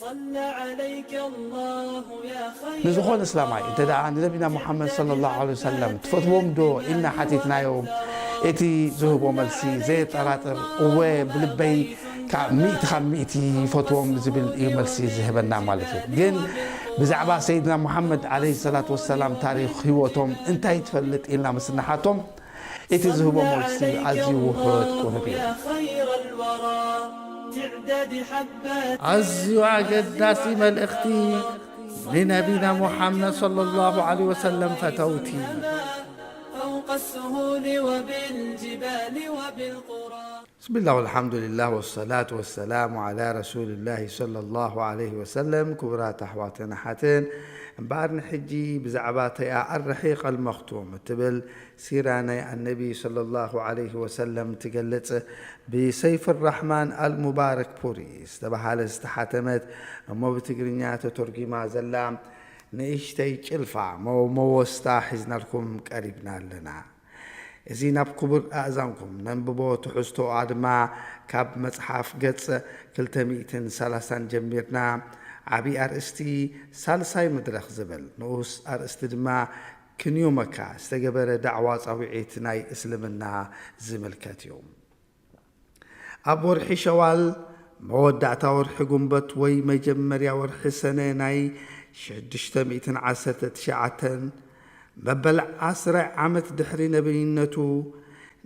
صلى عليك الله يا خير ንዝኾነ እስላማይ እንተ ደኣ ንነቢና ሙሓመድ ሰለላሁ ዐለይሂ ወሰለም ትፈትዎም ዶ ኢልና ሓቲትናዮ፣ እቲ ዝህቦ መልሲ ዘየጠራጥር እወ ብልበይ ካብ ሚእቲ ካብ ሚእቲ ይፈትዎም ዝብል እዩ መልሲ ዝህበና ማለት እዩ። ግን ብዛዕባ ሰይድና ሙሓመድ ዐለይሂ ሰላቱ ወሰላም ታሪኽ ህይወቶም እንታይ ትፈልጥ ኢልና ምስ ንሓቶም እቲ ዝህቦ መልሲ ኣዝዩ ውሑድ ቁሩብ እዩ። ኣዝዩ ኣገዳሲ መልእኽቲ ንነቢና ሙሓመድ ሰለላሁ ዐለይሂ ወሰለም ፈተውቲ። ብስሚላህ ወልሓምዱሊላህ ወሰላቱ ወሰላሙ ዓላ ረሱሊላህ ሰለላሁ ዐለይሂ ወሰለም። ክቡራት ኣሕዋትን ኣሓትን፣ እምበኣር ንሕጂ ብዛዕባ ተይኣ ኣርሒቐ ልመኽቱም እትብል ሲራ ናይ ኣነቢ ሰለላሁ ዐለይሂ ወሰለም ትገልጽ ብሰይፍ ራሕማን ኣልሙባረክ ፑሪ ዝተባህለ ዝተሓተመት እሞ ብትግርኛ ተተርጒማ ዘላ ንእሽተይ ጭልፋ መ- መወስታ ሒዝናልኩም ቀሪብና ኣለና። እዚ ናብ ክቡር ኣእዛንኩም ነንብቦ ትሕዝቶኣ ድማ ካብ መጽሓፍ ገጽ ክልተ ሚእትን ሰላሳን ጀሚርና ዓቢ ኣርእስቲ ሳልሳይ መድረኽ ዝብል ንኡስ ኣርእስቲ ድማ ክንዮ መካ ዝተገበረ ዳዕዋ ጻውዒት ናይ እስልምና ዝምልከት እዩ። ኣብ ወርሒ ሸዋል መወዳእታ ወርሒ ጉንበት ወይ መጀመርያ ወርሒ ሰነ ናይ ሽዱሽተ ሚእትን ዓሰርተ ትሽዓተን መበል ዓስራይ ዓመት ድሕሪ ነቢይነቱ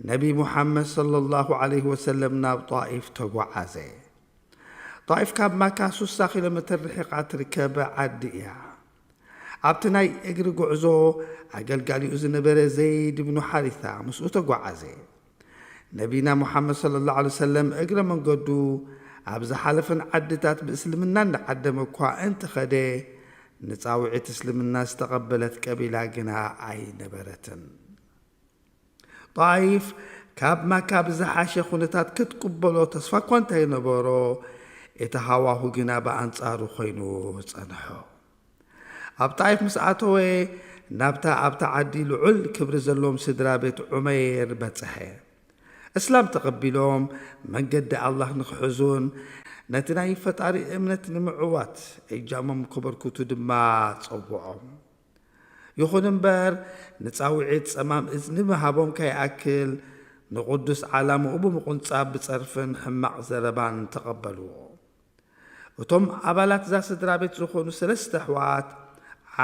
ነቢ ሙሓመድ ሰለላሁ ዐለይሂ ወሰለም ናብ ጣኢፍ ተጓዓዘ። ጣኢፍ ካብ ማካ ሱሳ ኪሎ ሜትር ርሒቓ ትርከብ ዓዲ እያ። ኣብቲ ናይ እግሪ ጉዕዞ ኣገልጋሊኡ ዝነበረ ዘይድ ብኑ ሓሪታ ምስኡ ተጓዓዘ። ነቢና ሙሓመድ ሰለላሁ ዐለይሂ ወሰለም እግረ መንገዱ ኣብ ዝሓለፈን ዓድታት ብእስልምና እንዳዓደመ እኳ እንተኸደ ንጻውዒት እስልምና ዝተቐበለት ቀቢላ ግና ኣይነበረትን። ጣይፍ ካብ ማካ ብዝሓሸ ኩነታት ክትቅበሎ ተስፋ እኳ እንተነበሮ፣ እቲ ሃዋሁ ግና ብኣንጻሩ ኮይኑ ጸንሖ። ኣብ ጣይፍ ምስ ኣተወ፣ ናብታ ኣብታ ዓዲ ልዑል ክብሪ ዘለዎም ስድራ ቤት ዑመይር በጽሐ። እስላም ተቐቢሎም መንገዲ ኣላህ ንኽሕዙን ነቲ ናይ ፈጣሪ እምነት ንምዕዋት እጃሞም ከበርክቱ ድማ ጸውዖም። ይኹን እምበር፣ ንጻውዒት ጸማም እዝኒ ምሃቦም ከይኣክል፣ ንቕዱስ ዓላምኡ ብምቑንጻብ ብጸርፍን ሕማቕ ዘረባን ተቐበልዎ። እቶም ኣባላት እዛ ስድራ ቤት ዝኾኑ ሰለስተ ኣሕዋት፣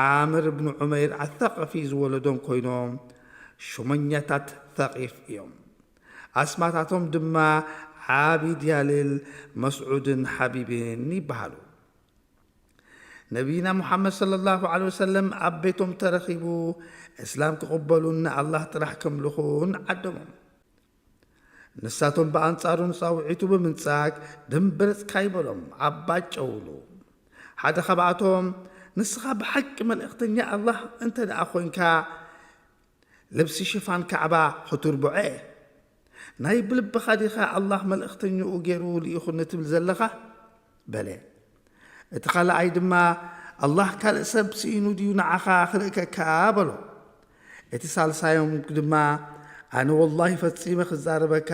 ዓምር እብኑ ዑመይር ኣሰቐፊ ዝወለዶም ኮይኖም፣ ሹመኛታት ሰቒፍ እዮም። ኣስማታቶም ድማ ዓቢድ ያሊል፣ መስዑድን ሓቢብን ይበሃሉ። ነቢይና ሙሓመድ ሰለላሁ ዐለይሂ ወሰለም ኣብ ቤቶም ተረኺቡ፣ እስላም ክቕበሉን ንኣላህ ጥራሕ ከምልኹን ዓደሞም። ንሳቶም ብኣንጻሩ ንጻውዒቱ ብምንጻግ፣ ድምብርጽ ካይበሎም ኣባጨውሉ። ሓደ ካብኣቶም፣ "ንስኻ ብሓቂ መልእኽተኛ ኣላህ እንተ ደኣ ኾይንካ፣ ልብሲ ሽፋን ካዕባ ኽትርብዖ እየ። ናይ ብልብኻ ዲኻ ኣላህ መልእኽተኛኡ ገይሩ ልኢኹኒ ትብል ዘለኻ?" በለ። እቲ ካልኣይ ድማ፣ "ኣላህ ካልእ ሰብ ስኢኑ ድዩ ንዓኻ ክርእከካ?" በሎ። እቲ ሳልሳዮም ድማ፣ "ኣነ ወላሂ ፈጺመ ክዛረበካ፣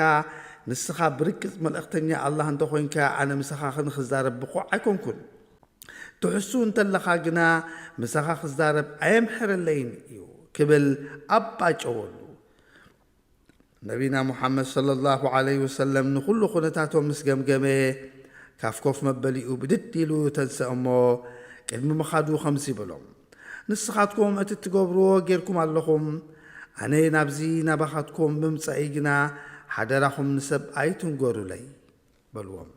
ንስኻ ብርግጽ መልእኽተኛ ኣላህ እንተ ኾይንካ፣ ኣነ ምሳኻ ንኽዛረብ ብቑዕ ኣይኮንኩን። ትሕሱ እንተለኻ ግና፣ ምሳኻ ክዛረብ ኣየምሕረለይን እዩ" ክብል ኣባጨወሉ። ነቢና ሙሓመድ ሰለላሁ ዐለይሂ ወሰለም ንኹሉ ኩነታቶም ምስ ገምገመ፣ ካብ ኮፍ መበሊኡ ብድድ ኢሉ ተንስአ እሞ፣ ቅድሚ ምኻዱ ከምዚ በሎም፣ "ንስኻትኩም እቲ እትገብርዎ ጌርኩም ኣለኹም። ኣነ ናብዚ ናባኻትኩም ብምምጻእይ ግና፣ ሓደራኹም ንሰብ ኣይትንገሩለይ" በልዎም።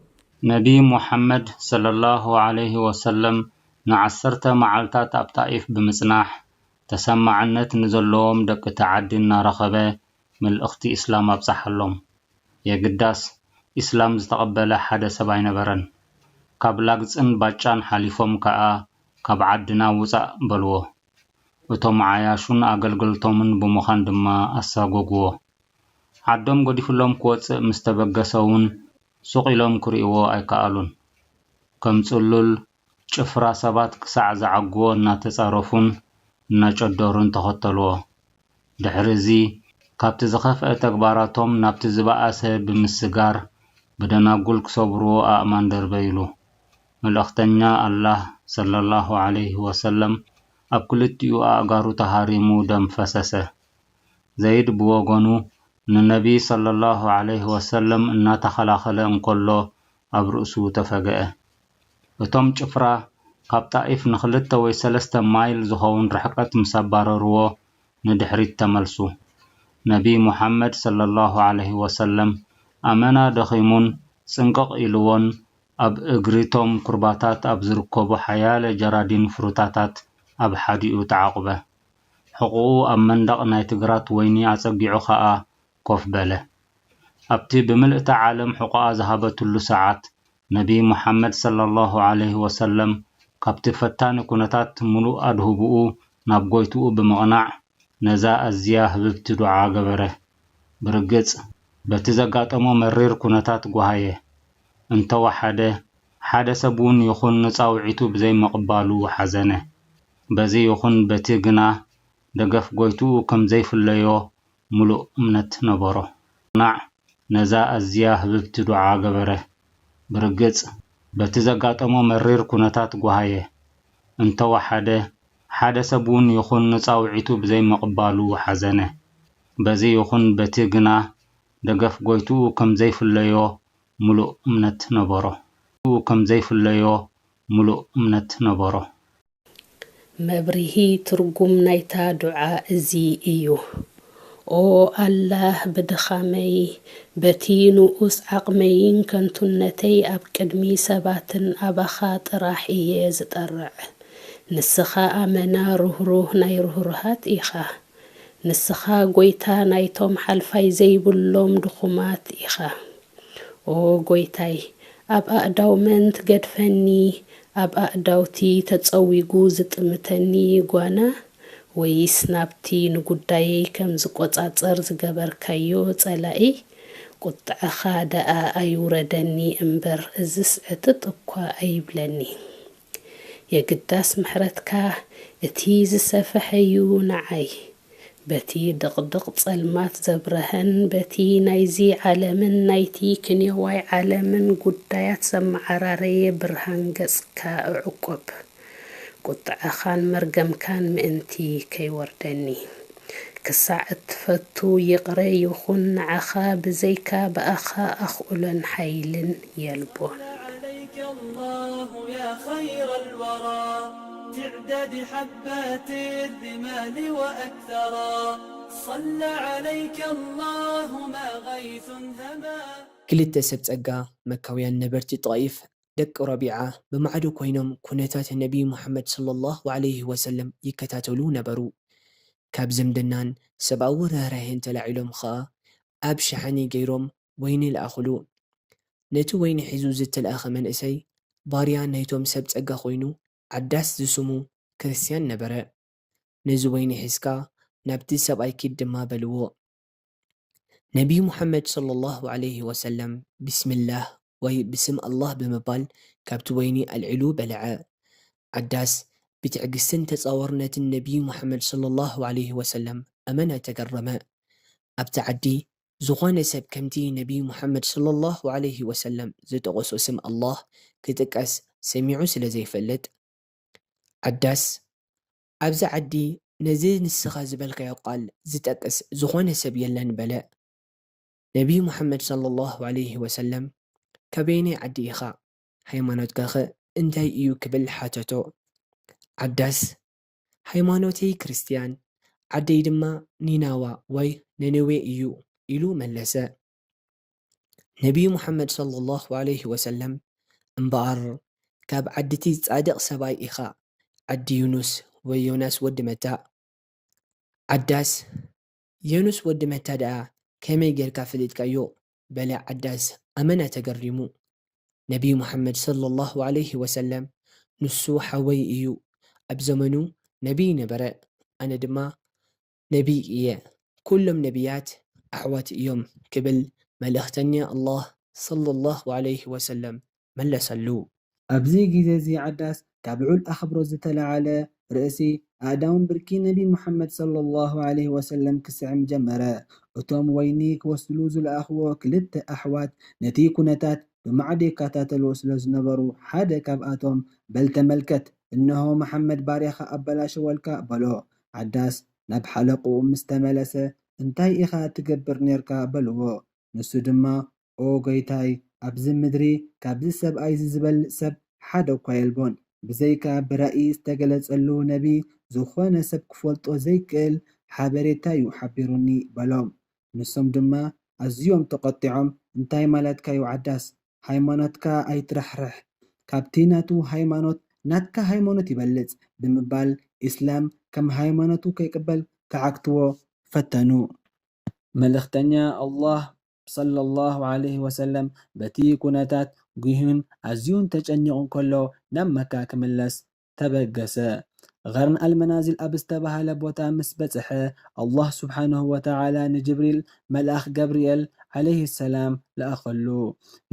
ነቢ ሙሓመድ ሰለላሁ ዐለይሂ ወሰለም ንዓሰርተ መዓልታት ኣብ ጣኢፍ ብምጽናሕ፣ ተሰማዕነት ንዘለዎም ደቂ እቲ ዓዲ እናረኸበ፣ መልእኽቲ እስላም ኣብጽሓሎም። የግዳስ፣ ኢስላም ዝተቐበለ ሓደ ሰብ ኣይነበረን። ካብ ላግጽን ባጫን ሓሊፎም ከኣ፣ "ካብ ዓድና ውጻእ" በልዎ። እቶም ዓያሹን ኣገልገልቶምን ብምዃን ድማ ኣሳጎግዎ። ዓዶም ገዲፉሎም ክወጽእ ምስ ተበገሰ እውን፣ ሱቕ ኢሎም ክርእይዎ ኣይከኣሉን። ከም ጽሉል ጭፍራ ሰባት ክሳዕ ዝዓግዎ እናተጻረፉን እናጨደሩን ተኸተልዎ። ድሕሪ እዚ፣ ካብቲ ዝኸፍአ ተግባራቶም ናብቲ ዝበኣሰ ብምስጋር፣ ብደናጉል ክሰብርዎ ኣእማን ደርበይሉ። መልእኽተኛ ኣላህ ሰለላሁ ዐለይሂ ወሰለም ኣብ ክልቲኡ ኣእጋሩ ተሃሪሙ ደም ፈሰሰ። ዘይድ ብወገኑ ንነቢ ሰለላሁ ዐለይሂ ወሰለም እናተኸላኸለ እንከሎ ኣብ ርእሱ ተፈገአ። እቶም ጭፍራ ካብ ጣኢፍ ንኽልተ ወይ ሰለስተ ማይል ዝኸውን ርሕቀት ምስ ኣባረርዎ ንድሕሪት ተመልሱ። ነቢ ሙሓመድ ሰለላሁ ዐለይሂ ወሰለም ኣመና ደኺሙን ጽንቅቕ ኢልዎን ኣብ እግሪቶም ኩርባታት ኣብ ዝርከቡ ሓያለ ጀራዲን ፍሩታታት ኣብ ሓዲኡ ተዓቑበ። ሕቖኡ ኣብ መንደቕ ናይቲ ግራት ወይኒ ኣጸጊዑ ኸኣ ኮፍ በለ። ኣብቲ ብምልእታ ዓለም ሕቖኣ ዝሃበትሉ ሰዓት፣ ነቢ ሙሓመድ ሰለላሁ ዐለይሂ ወሰለም ካብቲ ፈታኒ ኩነታት ምሉእ ኣድህቦኡ ናብ ጎይትኡ ብምቕናዕ፣ ነዛ ኣዝያ ህብብቲ ዱዓ ገበረ። ብርግጽ፣ በቲ ዘጋጠሞ መሪር ኩነታት ጓሃየ። እንተወሓደ፣ ሓደ ሰብ እውን ይኹን ንጻውዒቱ ብዘይምቕባሉ ሓዘነ። በዚ ይኹን በቲ ግና፣ ደገፍ ጎይትኡ ከም ዘይፍለዮ ምሉእ እምነት ነበሮ። ናዕ ነዛ ኣዝያ ህብብቲ ዱዓ ገበረ። ብርግጽ፣ በቲ ዘጋጠሞ መሪር ኩነታት ጓሃየ። እንተወሓደ፣ ሓደ ሰብ እውን ይኹን ንጻውዒቱ ብዘይምቕባሉ ሓዘነ። በዚ ይኹን በቲ ግና፣ ደገፍ ጎይትኡ ከም ዘይፍለዮ ምሉእ እምነት ነበሮ። ከም ዘይፍለዮ ምሉእ እምነት ነበሮ። መብርሂ ትርጉም ናይታ ዱዓ እዚ እዩ። ኦ ኣላህ፣ ብድኻመይ፣ በቲ ንኡስ ዓቕመይን ከንቱነተይ ኣብ ቅድሚ ሰባትን ኣባኻ ጥራሕ እየ ዝጠርዕ። ንስኻ ኣመና ርህሩህ ናይ ርህሩሃት ኢኻ። ንስኻ ጐይታ ናይቶም ሓልፋይ ዘይብሎም ድኹማት ኢኻ። ኦ ጐይታይ፣ ኣብ ኣእዳው መን ትገድፈኒ? ኣብ ኣእዳውቲ ተጸዊጉ ዝጥምተኒ ጓና? ወይስ ናብቲ ንጉዳየይ ከም ዝቆጻጸር ዝገበርካዮ ጸላኢ? ቁጥዐኻ ደኣ ኣይውረደኒ እምበር፣ እዝስ ዕጥጥ እኳ ኣይብለኒ። የግዳስ ምሕረትካ እቲ ዝሰፍሐ'ዩ ንዓይ። በቲ ድቕድቕ ጸልማት ዘብረሀን በቲ ናይዚ ዓለምን ናይቲ ክንዮዋይ ዓለምን ጉዳያት ዘመዓራረየ ብርሃን ገጽካ እዕቆብ። ቁጥዐኻን መርገምካን ምእንቲ ከይወርደኒ። ክሳዕ እትፈቱ ይቕረ ይኹን ንዓኻ፣ ብዘይካ ብኣኻ ኣኽእሎን ሓይልን የልቦን። عليك الله يا خير الورى تعداد حبات الرمال وأكثرا صلى عليك الله ما غيث هما ክልተ ሰብ ጸጋ መካውያን ነበርቲ ጣኢፍ ደቂ ረቢዓ ብማዕዶ ኮይኖም ኩነታት ነቢ ሙሓመድ ሰለላሁ ዐለይሂ ወሰለም ይከታተሉ ነበሩ። ካብ ዝምድናን ሰብኣዊ ርህራሄን ተላዒሎም ኸኣ ኣብ ሸሓኒ ገይሮም ወይኒ ለኣኹሉ። ነቲ ወይኒ ሒዙ ዝተልኣኸ መንእሰይ ባርያ ናይቶም ሰብ ጸጋ ኮይኑ ዓዳስ ዝስሙ ክርስትያን ነበረ። ነዚ ወይኒ ሒዝካ ናብቲ ሰብኣይ ኪድ ድማ በልዎ። ነቢዩ ሙሓመድ ሰለላሁ ዐለይሂ ወሰለም ቢስሚላህ ወይ ብስም ኣላህ ብምባል ካብቲ ወይኒ ኣልዒሉ በልዐ። ዓዳስ ብትዕግስትን ተጻዋርነትን ነቢዩ ሙሓመድ ሰለላሁ ዐለይሂ ወሰለም ኣመና ተገረመ። ኣብቲ ዓዲ ዝኾነ ሰብ ከምቲ ነቢዩ ሙሓመድ ሰለላሁ ዐለይሂ ወሰለም ዝጠቐሶ ስም ኣላህ ክጥቀስ ሰሚዑ ስለ ዘይፈልጥ፣ ዓዳስ፣ ኣብዚ ዓዲ ነዚ ንስኻ ዝበልካዮ ቃል ዝጠቅስ ዝኾነ ሰብ የለን በለ። ነቢዩ ሙሓመድ ሰለላሁ ዐለይሂ ወሰለም፣ ካበየናይ ዓዲ ኢኻ? ሃይማኖትካኸ እንታይ እዩ? ክብል ሓተቶ። ዓዳስ፣ ሃይማኖተይ ክርስትያን፣ ዓደይ ድማ ኒናዋ ወይ ነነዌ እዩ ኢሉ መለሰ። ነቢዩ ሙሓመድ ሰለላሁ ዐለይሂ ወሰለም እምበኣር ካብ ዓድቲ ጻድቕ ሰብኣይ ኢኻ፣ ዓዲ ዩኑስ ወይ ዮናስ ወዲ መታ። ዓዳስ፣ ዮኑስ ወዲ መታ ደኣ ከመይ ጌርካ ፈሊጥካዮ? በለ ዓዳስ ኣመና ተገሪሙ። ነቢዩ ሙሓመድ ሰለላሁ ዐለይሂ ወሰለም ንሱ ሓወይ እዩ፣ ኣብ ዘመኑ ነቢይ ነበረ፣ ኣነ ድማ ነቢይ እየ፣ ኩሎም ነቢያት ኣሕዋት እዮም ክብል መልእኽተኛ ኣላህ ሰለላሁ ዐለይሂ ወሰለም መለሰሉ። ኣብዚ ግዜ እዚ ዓዳስ ካብ ልዑል ኣኽብሮት ዝተለዓለ ርእሲ ኣእዳውን ብርኪ ነቢ ሙሓመድ ሰለላሁ ዐለይሂ ወሰለም ክስዕም ጀመረ። እቶም ወይኒ ክወስድሉ ዝለኣኽዎ ክልተ ኣሕዋት ነቲ ኩነታት ብማዕዶ ይከታተልዎ ስለ ዝነበሩ፣ ሓደ ካብኣቶም፣ "በል ተመልከት፣ እንሆ መሓመድ ባርያኻ ኣበላሸወልካ" በሎ። ዓዳስ ናብ ሓለቕኡ ምስ ተመለሰ፣ "እንታይ ኢኻ ትገብር ኔርካ?" በልዎ። ንሱ ድማ፣ "ኦ ጎይታይ፣ ኣብዚ ምድሪ ካብዚ ሰብኣይ እዚ ዝበልጽ ሰብ ሓደ እኳ የልቦን። ብዘይካ ብራእይ ዝተገለጸሉ ነቢ፣ ዝኾነ ሰብ ክፈልጦ ዘይክእል ሓበሬታ እዩ ሓቢሩኒ" በሎም። ንሶም ድማ ኣዝዮም ተቖጢዖም፣ "እንታይ ማለትካ እዩ ዓዳስ? ሃይማኖትካ ኣይትራሕርሕ። ካብቲ ናቱ ሃይማኖት ናትካ ሃይማኖት ይበልጽ" ብምባል፣ ኢስላም ከም ሃይማኖቱ ከይቅበል ክዓግትዎ ፈተኑ። መልእኽተኛ ኣላህ ሰለላሁ ዐለይሂ ወሰለም በቲ ኩነታት ጉህዩን ኣዝዩን ተጨኒቑ እንከሎ ናብ መካ ክምለስ ተበገሰ። ቐርን ኣልመናዚል ኣብ ዝተባህለ ቦታ ምስ በጽሐ፣ ኣላህ ስብሓንሁ ወተዓላ ንጅብሪል መልኣኽ ገብርኤል ዐለይሂ ሰላም ለኣኸሉ።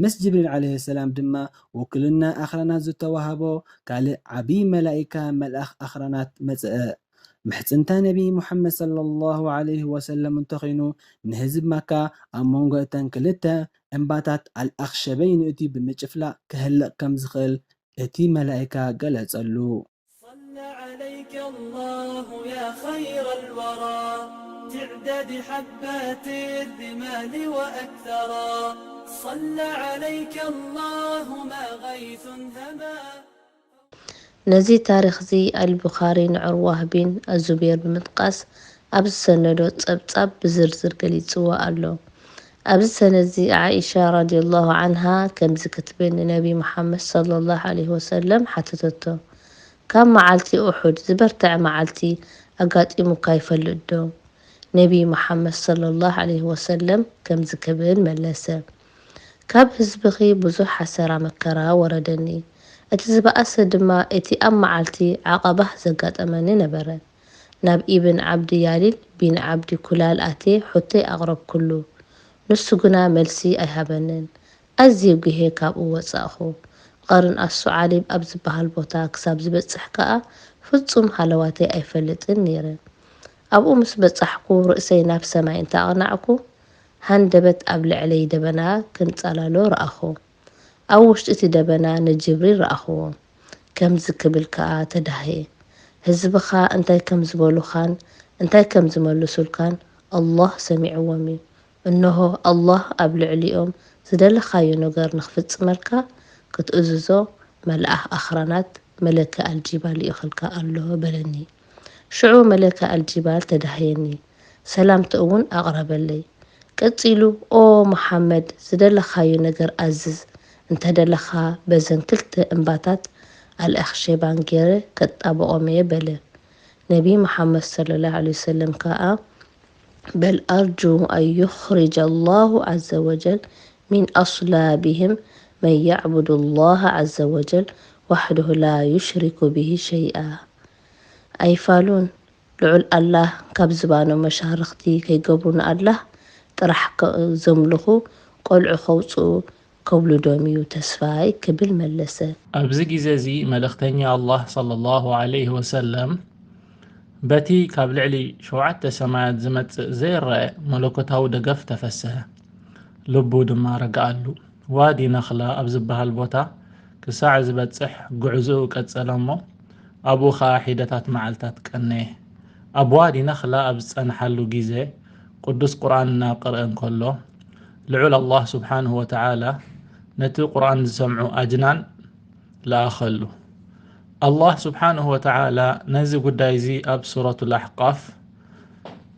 ምስ ጅብሪል ዐለይሂ ሰላም ድማ ውክልና ኣኽራናት ዝተዋህቦ ካልእ ዓብዪ መላኢካ መልኣኽ ኣኽራናት መጽአ። ምሕጽንታ ነቢ ሙሓመድ ሰለላሁ ዐለይሂ ወሰለም እንተኾይኑ፣ ንህዝቢ መካ ኣብ መንጎ እተን ክልተ እምባታት ኣልኣኽሸበይን እቲ ብምጭፍላቕ ክህልቕ ከም ዝኽእል እቲ መላኢካ ገለጸሉ። صلى عليك الله يا خير الورى، تعداد حبات الرمال وأكثرا. صلى عليك الله ما غيث هما. ነዚ ታሪኽዚ ኣልቡኻሪ ንዑርዋህ ቢን ኣዙቤር ብምጥቃስ፣ ኣብ ዝሰነዶ ጸብጻብ ብዝርዝር ገሊጽዎ ኣሎ። ኣብዚ ሰነድዚ፣ ዓኢሻ ረዲየላሁ ዓንሃ ከምዚ ክትብል ንነቢ መሓመድ ሰለላሁ ዐለይሂ ወሰለም ሓተተቶ፣ "ካብ መዓልቲ ኡሑድ ዝበርትዐ መዓልቲ ኣጋጢሙካ ይፈልጥ ዶ?" ነቢ መሓመድ ሰለላሁ ዐለይሂ ወሰለም ከምዚ ክብል መለሰ፣ "ካብ ህዝብኺ ብዙሕ ሓሰራ መከራ ወረደኒ። እቲ ዝበኣሰ ድማ እቲ ኣብ መዓልቲ ዓቐባህ ዘጋጠመኒ ነበረ። ናብ ኢብን ዓብዲ ያሊል ቢን ዓብዲ ኩላል ኣትየ ሑቶይ ኣቕረብኩሉ። ንሱ ግና መልሲ ኣይሃበንን። ኣዝየ ጉህየ ካብኡ ወጻእኹ። ቐርን ኣሱዓሊብ ኣብ ዝበሃል ቦታ ክሳብ ዝበጽሕ ከኣ ፍጹም ሃለዋተይ ኣይፈልጥን ነይረ። ኣብኡ ምስ በጻሕኩ ርእሰይ ናብ ሰማይ እንተ ኣቕናዕኩ፣ ሃንደበት ኣብ ልዕለይ ደበና ክንጻላሎ ረኣኹ። ኣብ ውሽጢ እቲ ደበና ንጅብሪል ረኣኽዎ። ከምዚ ክብል ከኣ ተዳህየ፣ ህዝብኻ እንታይ ከም ዝበሉኻን እንታይ ከም ዝመልሱልካን ኣላህ ሰሚዕዎም እዩ። እንሆ፣ ኣላህ ኣብ ልዕሊኦም ዝደለኻዮ ነገር ንኽፍጽመልካ ክትእዝዞ መልኣኽ ኣኽራናት መለከ ኣልጂባል ይእኽልካ ኣሎ በለኒ። ሽዑ መለከ ኣልጂባል ተዳህየኒ፣ ሰላምታ እውን ኣቕረበለይ። ቀጺሉ፣ ኦ መሓመድ፣ ዝደለኻዮ ነገር ኣዝዝ፣ እንተደለኻ በዘን ክልተ እምባታት ኣልኣኽሸባን ገይረ ከጣብቖም እየ በለ። ነቢ መሓመድ ሰለላሁ ዐለይሂ ወሰለም ከኣ፣ በል ኣርጁ ኣን ዩኽሪጀ ኣላሁ ዐዘ ወጀል ሚን ኣስላቢሂም መን ያዕቡዱ ኣላህ ዐዘ ወጀል ዋሕደሁ ላ ዩሽሪኩ ቢሂ ሸይኣ። ኣይፋሉን፣ ልዑል ኣላህ ካብ ዝባኖም መሻርኽቲ ከይገብሩ ንኣላህ ጥራሕ ከ-፣ ዘምልኹ ቆልዑ ከውጽኡ ከብልዶም እዩ ተስፋይ ክብል መለሰ። ኣብዚ ግዜ እዚ መልእኽተኛ ኣላህ ሰለላሁ ዐለይሂ ወሰለም በቲ ካብ ልዕሊ ሸውዓተ ሰማያት ዝመጽእ ዘይረአ መለኮታዊ ደገፍ ተፈስሀ። ልቡ ድማ ረግኣሉ። ዋዲ ነኽላ ኣብ ዝበሃል ቦታ ክሳዕ ዝበጽሕ ጉዕዞኡ ቀጸለ እሞ፣ ኣብኡ ኸኣ ሒደታት መዓልታት ቀነየ። ኣብ ዋዲ ነኽላ ኣብ ዝጸንሓሉ ግዜ፣ ቅዱስ ቁርኣን እናቐርአ እንከሎ፣ ልዑል ኣላህ ስብሓንሁ ወተዓላ ነቲ ቁርኣን ዝሰምዑ ኣጅናን ለኣኸሉ። ኣላህ ስብሓንሁ ወተዓላ ነዚ ጉዳይ እዚ ኣብ ሱረቱል ኣሕቃፍ፣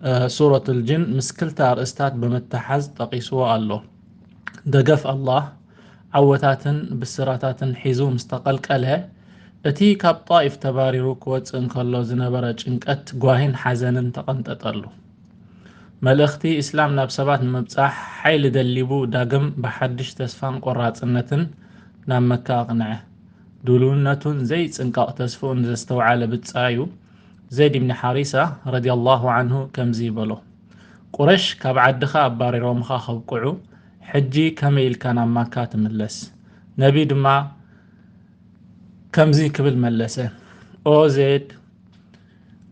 እ፣ ሱረቱል ጅን ምስ ክልተ ኣርእስታት ብምትሓዝ ጠቒስዎ ኣሎ። ደገፍ ኣላህ ዓወታትን ብስራታትን ሒዙ ምስ ተቐልቀለ፣ እቲ ካብ ጣኢፍ ተባሪሩ ክወጽእ እንከሎ ዝነበረ ጭንቀት፣ ጓሂን ሓዘንን ተቐንጠጠሉ። መልእኽቲ እስላም ናብ ሰባት ንምብጻሕ ሓይሊ ደሊቡ ዳግም ብሓድሽ ተስፋን ቆራጽነትን ናብ መካ ኣቕንዐ። ድልውነቱን ዘይጽንቀቕ ተስፍኡን ዘስተውዓለ ብጻዩ ዘይድ ኢብኒ ሓሪሳ ረዲየላሁ ዓንሁ ከምዚ ይበሎ፣ ቁረሽ ካብ ዓድኻ ኣባሪሮምኻ ከብቅዑ፣ ሕጂ ከመይ ኢልካ ናብ ማካ ትምለስ? ነቢ ድማ ከምዚ ክብል መለሰ፣ ኦ ዜድ፣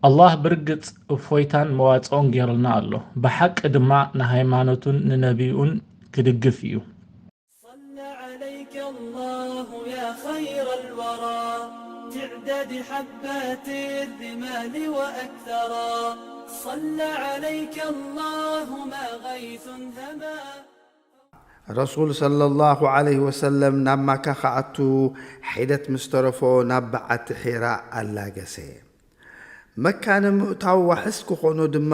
ኣላህ ብርግጽ እፎይታን መዋጽኦን ገይሩልና ኣሎ። ብሓቂ ድማ ንሃይማኖቱን ንነቢኡን ክድግፍ እዩ። صلى عليه تعداد حبات الرمال وأكثرا. صلى عليك الله ما غيث هما. ረሱል ሰለላሁ ዐለይሂ ወሰለም ናብ ማካ ክኣቱ ሒደት ምስ ተረፎ ናብ በዓቲ ሒራ ኣላገሰ። መካ ንምእታው ዋሕስ ክኾኖ ድማ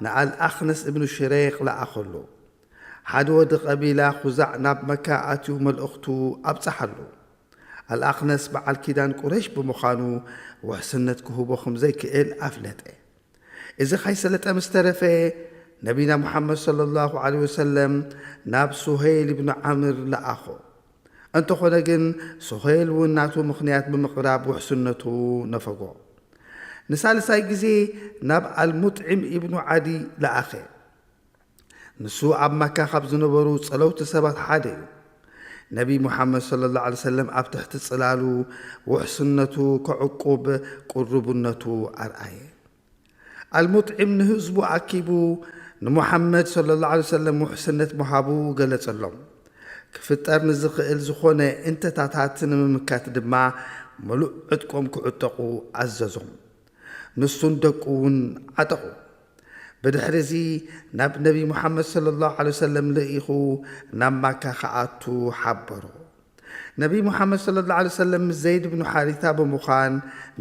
ንኣልኣኽነስ እብኑ ሽሬቕ ለኣኸሉ። ሓደ ወዲ ቀቢላ ኹዛዕ ናብ መካ ኣትዩ መልእኽቱ ኣብጽሓሉ። ኣልኣኽነስ በዓል ኪዳን ቁረይሽ ብምዃኑ ውሕስነት ክህቦ ከም ዘይክእል ኣፍለጠ። እዚ ካይሰለጠ ምስ ተረፈ ነቢና ሙሓመድ ሰለላሁ ዐለይሂ ወሰለም ናብ ሱሄል ኢብኑ ዓምር ለኣኾ። እንተኾነ ግን ሱሄል እውን ናቱ ምኽንያት ብምቕራብ ውሕስነቱ ነፈጎ። ንሳልሳይ ግዜ ናብ ኣልሙጥዒም ኢብኑ ዓዲ ለኣኸ። ንሱ ኣብ መካ ካብ ዝነበሩ ጸለውቲ ሰባት ሓደ እዩ። ነቢ ሙሓመድ ሰለላሁ ዐለይሂ ወሰለም ኣብ ትሕቲ ጽላሉ ውሕስነቱ ከዕቁብ ቅሩብነቱ ኣርኣየ። ኣልሙጥዒም ንህዝቡ ኣኪቡ ንሙሓመድ ሰለላሁ ዐለይሂ ወሰለም ውሕስነት ምሃቡ ገለጸሎም። ክፍጠር ንዝኽእል ዝኾነ እንተታታት ንምምካት ድማ ምሉእ ዕጥቆም ክዕጠቑ ኣዘዞም። ንሱን ደቁ እውን ዓጠቑ። ብድሕሪ እዚ ናብ ነቢ ሙሓመድ ሰለላሁ ዐለይሂ ወሰለም ልኢኹ ናብ ማካ ክኣቱ ሓበሮ። ነቢ ሙሓመድ ሰለላሁ ዐለይሂ ወሰለም ምስ ዘይድ ብኑ ሓሪታ ብምዃን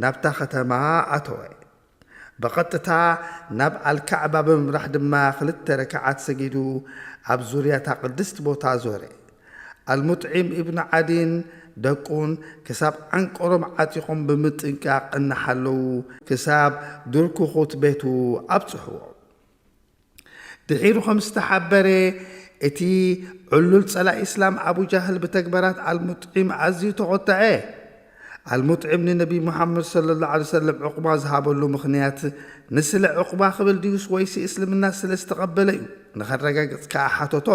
ናብታ ከተማ ኣተወ። ብቐጥታ ናብ ኣልካዕባ ብምምራሕ ድማ ክልተ ረክዓት ሰጊዱ ኣብ ዙርያታ ቅድስቲ ቦታ ዞረ። ኣልሙጥዒም ኢብኑ ዓዲን ደቁን ክሳብ ዓንቀሮም ዓጢቖም ብምጥንቃቕ እናሓለዉ ክሳብ ድርኩኹት ቤቱ ኣብጽሕዎ። ድሒሩ ከም ዝተሓበረ እቲ ዕሉል ጸላኢ እስላም ኣቡ ጃህል ብተግባራት ኣልሙጥዒም ኣዝዩ ተቖጥዐ። ኣልሙጥዒም ንነቢ ሙሓመድ ሰለላሁ ዐለይሂ ወሰለም ዑቕባ ዝሃበሉ ምኽንያት ንስለ ዑቕባ ክብል ድዩስ ወይሲ እስልምና ስለ ዝተቐበለ እዩ? ንኸረጋግጽ ከኣ ሓተቶ።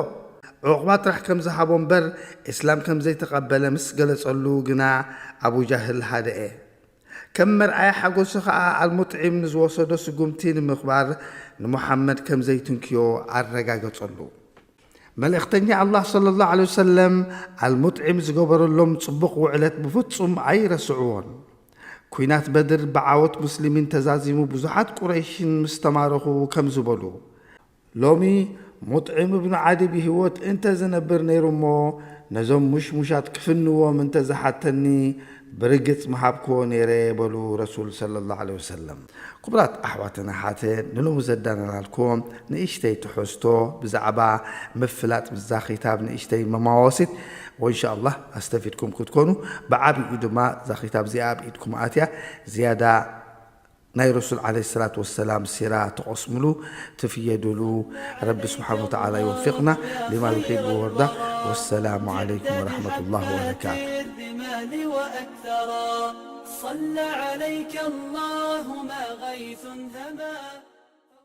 ዑቕባ ጥራሕ ከም ዝሃቦ እምበር እስላም ከም ዘይተቐበለ ምስ ገለጸሉ ግና ኣቡ ጃህል ሃደአ። ከም መርኣያ ሓጎሱ ኸኣ ኣልሙጥዒም ንዝወሰዶ ስጉምቲ ንምኽባር ንሙሓመድ ከም ዘይትንክዮ ኣረጋገጸሉ። መልእኽተኛ ኣላህ ሰለላሁ ዐለይሂ ወሰለም ኣልሙጥዒም ዝገበረሎም ጽቡቕ ውዕለት ብፍጹም ኣይረስዕዎን። ኲናት በድር ብዓወት ሙስሊሚን ተዛዚሙ ብዙሓት ቁረይሽን ምስ ተማረኹ ከምዚ በሉ፣ ሎሚ ሙጥዒም እብኑ ዓዲ ብህይወት እንተ ዝነብር ነይሩ እሞ ነዞም ሙሽሙሻት ክፍንዎም እንተ ዝሓተኒ ብርግጽ ምሃብክዎ ነይረ በሉ ረሱል ሰለላሁ ዐለይሂ ወሰለም። ክቡራት ኣሕዋትን ኣሓትን ንሎሚ ዘዳለናልኩም ንእሽተይ ትሕዝቶ ብዛዕባ ምፍላጥ ብዛ ኺታብ ንእሽተይ መማወሲት ወኢንሻ ኣላህ ኣስተፊድኩም ክትኮኑ ብዓብኡ ድማ እዛ ኺታብ እዚኣ ኣብ ኢድኩም ኣትያ ዝያዳ ናይ ረሱል ዓለይሂ ሰላቱ ወሰላም ሲራ ትቐስምሉ ትፍየድሉ ረቢ ስብሓን ወተዓላ ይወፊቕና ሊማ ዩሒቡ ወርዳ። ወሰላሙ ዓለይኩም ወረሕመቱላህ ወበረካቱ። الرمال وأكثرا. صلى عليك الله ما غيث هما.